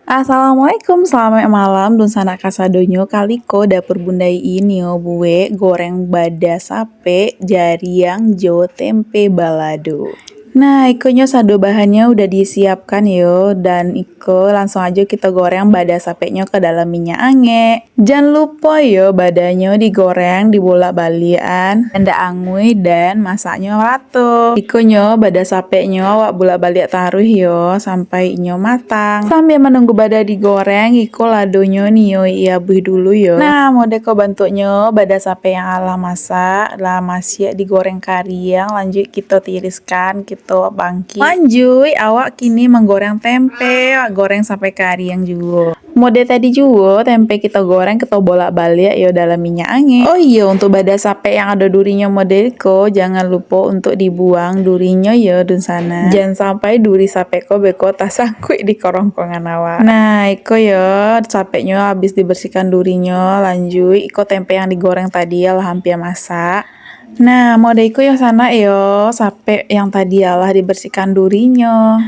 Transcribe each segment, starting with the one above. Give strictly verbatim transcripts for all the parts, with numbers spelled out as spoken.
Assalamualaikum, selamat malam dunsanak kasadonyo. Kali ko dapur Bunda Iin yo buek goreng bada sapek, jariang jo tempe balado. Nah, ikonyo sado bahannyo udah disiapkan yo, dan iko langsung ajo kito goreng bada sapeknyo ka dalam minyak angek. Jan lupo yo, badanyo digoreng, dibolak-baliak-an, indak angui, dan masaknyo rato. Ikonyo, bada sapeknyo awak bolak-baliak taruih yo, sampai inyo matang. Sambia manunggu bada digoreng, iko ladonyo nio iabuih dulu yo. Nah, modeko bantuaknyo, bada sapek yang alah masak, lah masiak digoreng kariang, lanjuik kito tiriskan, kito bangkik. Lanjuik, awak kini manggoreng tempe, awak goreng sampai kariang juo. Model tadi juo, tempe kito goreng, kito bolak-baliak yo dalam minyak angin. Oh iyo, untuk bada sapek yang ado durinyo model ko, jangan lupo untuk dibuang durinyo yo, dunsanak. Jan sampai duri sapek ko beko tasangkuik di korongkongan awak. Nah, iko yo, sapeknyo habis dibersihkan durinyo, lanjuik iko tempe yang digoreng tadi lah hampia masak. Nah, model iko yo sanak yo, sapek yang tadi lah dibersihkan durinyo.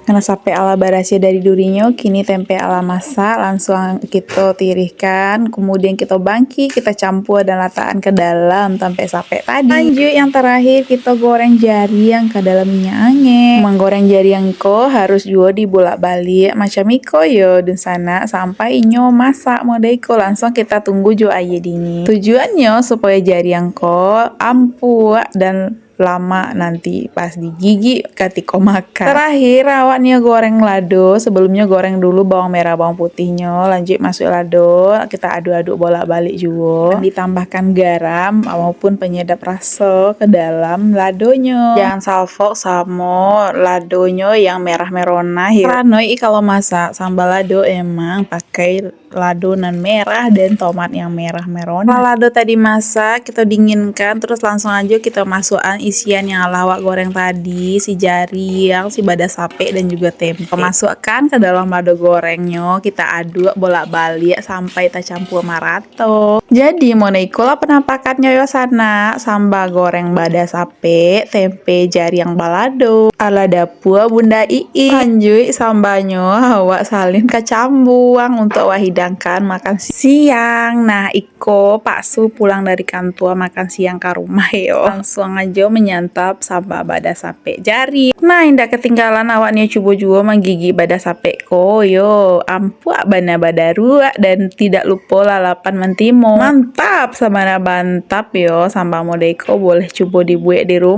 Karena sapek alah barasiah dari durinyo, kini tempe alah masak, langsung kito tirihkan, kemudian kito bangkik, kito campua dan latakkan ke dalam tempe sapek tadi. Lanjuik yang terakhir, kito goreng jariang ka dalam minyak angin. Manggoreng jariang ko harus juo dibolak-baliak macam iko yo, dunsanak, sampai inyo masak model iko. Langsung kita tunggu jo aia dingin. Tujuannyo supayo jariang ko ampuak dan lamak nanti pas digigik katiko makan. Terakhir, awak nio goreng lado. Sebelumnyo goreng dulu bawang merah, bawang putihnyo, lanjuik masuak lado, kita aduk-aduk bolak-balik juo. Ditambahkan garam maupun penyedap raso ke dalam ladonyo. Jangan salfok samo ladonyo yang merah meronah yo. Karano i kalau masak sambal lado emang pakai lado nan merah dan tomat yang merah meronah. Lah lado tadi masak, kito dinginkan, terus langsung ajo kito masuakan isian yang alah awak goreng tadi, si jariang, si bada sapek, dan juga tempe. Masuakan ke dalam lado gorengnyo, kita aduk bolak-baliak sampai tacampua marato. Jadi, model ikolah penampakannyo yo sanak, samba goreng bada sapek, tempe, jariang balado. Alah dapua Bunda Iin. Lanjuik sambanyo, awak salin ka cambuang untuk awak hidangkan makan siang. Nah, iko paksu pulang dari kantua makan siang ka rumah yo. Langsung ajo menyantap samba bada sapek jariang. Nah, indak ketinggalan awak nio cubo juo manggigik bada sapek ko yo. Ampuak bana badaruak dan tidak lupo lalapan mantimo. Mantap, sabana mantap yo. Samba model iko boleh cubo dibuek di rumah.